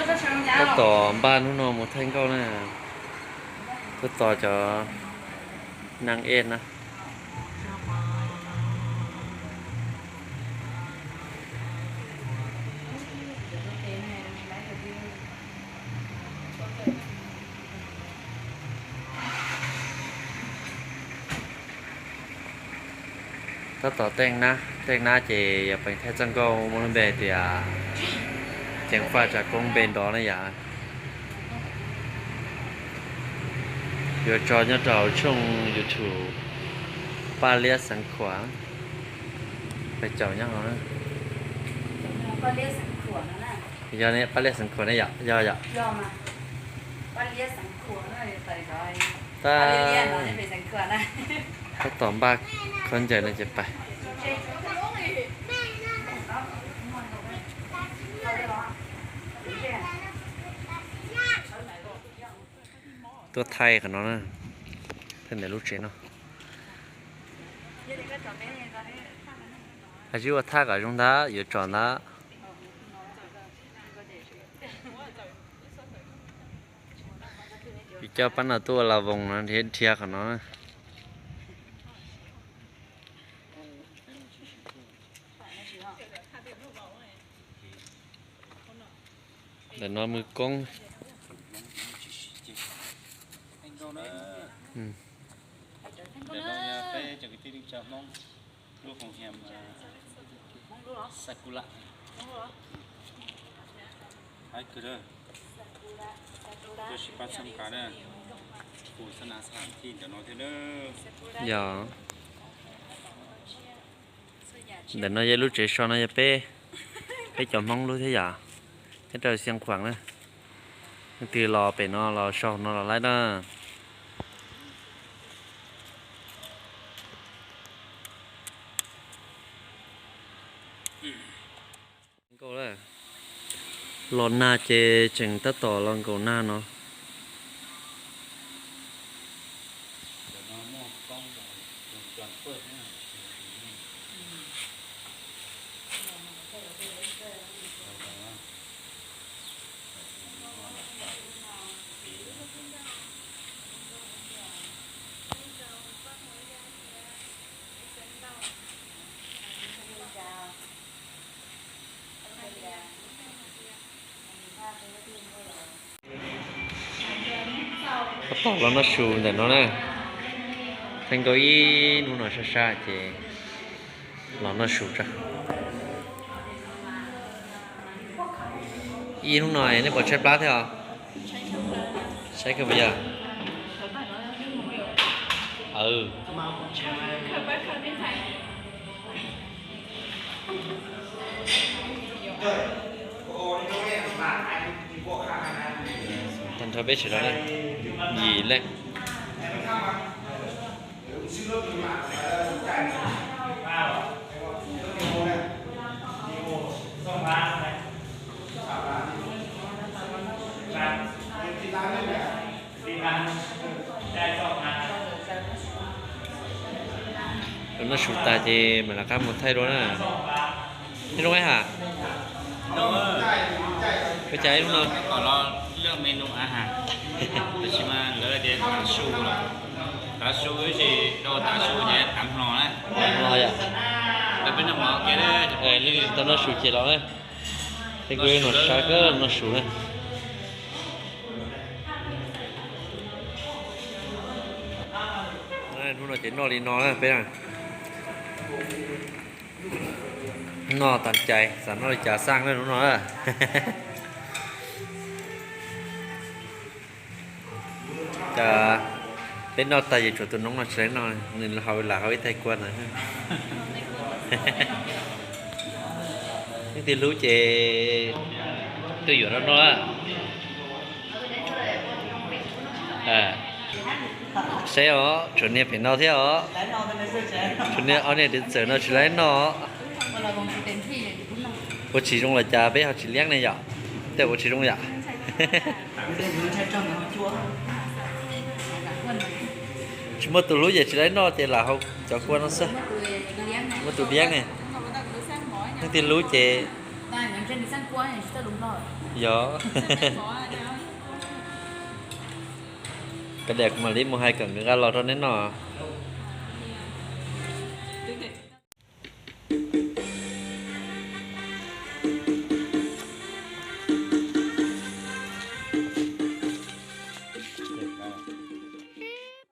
Tab tom npaj hnub no mus thaij nkauj na, tuaj tos cov neeg ej na. Tab tom teej nab, teej nab ces yog peem thaij txoj nkauj muaj lub npe tias ceev faj tsav koob npe nrov na yom. Yuav tso nyob rau hauv tshooj YouTube Paj Liab Xeev Khuam, peb caum nyob hauv. Yog ne, Paj Liab Xeev Khuam ne yom, yog yom. Tab, tab tom npaj khaub ncaws no ces pais. Tuaj thaij qhov no na, thaij ntawm lub tsev no. Has sib ua thaj kom zoo ntag, yuav tsom ntag. Kuv coj pab no tuaj ua la voos no dhia dhia qhov no. Ntawm no mws koob. Yog. Ntawm no yog lub tsev so no yog peb, peb cov Hmoob lub thiab yom, nyob rau Xeev Khuam na. Leej twg los pem no los so no los laib na. Los nag ces tseem tab tom los nkaum nag no. Tab tom los noj su ntawm no na. Thaij nkauj ib hnub no sab sab ces los noj su tso. Ib hnub no nej puas tshaib plab thiab os? Tshaib kawg puas yog? Tag nrho peb sawv daws yim leej. Noj su tas ces mam rov qab mus thaij dua na. Ib hnub ib ha, ua cas ib hnub no, tab sis mas lawv tias tav su los, tav su tab sis rau tav su ces tav hmo na. Tav hmo yom. Tau noj su ces los na. Tej kuj noj sab kawg noj su na. Hnub no ces noj li no na peb na. Noj tas cai, xav noj li cas xaj na hnub no na. Cas peb noj tag ces tshuav tus noob no tsis laib noj, nws haus lam haus ib tais kua ntawd. Leej twg hlub ces tuaj yuav rau noj. Saib os, tshuav niag pem no thiab os. Tshuav niag ob niag dev txawm no tsis laib noj. Ua tsis zoo los cas peb ho tsis liab ne yom? Tej ua tsis zoo yom? Tsis muaj tus hlub ces tsis laib noj ces lam haus cov kua no xwb. Muaj tus liab ne. Leej twg hlub ces Yog. Kav liam, kuv mam li mus hais kom nkawd nqa los rau neb noj.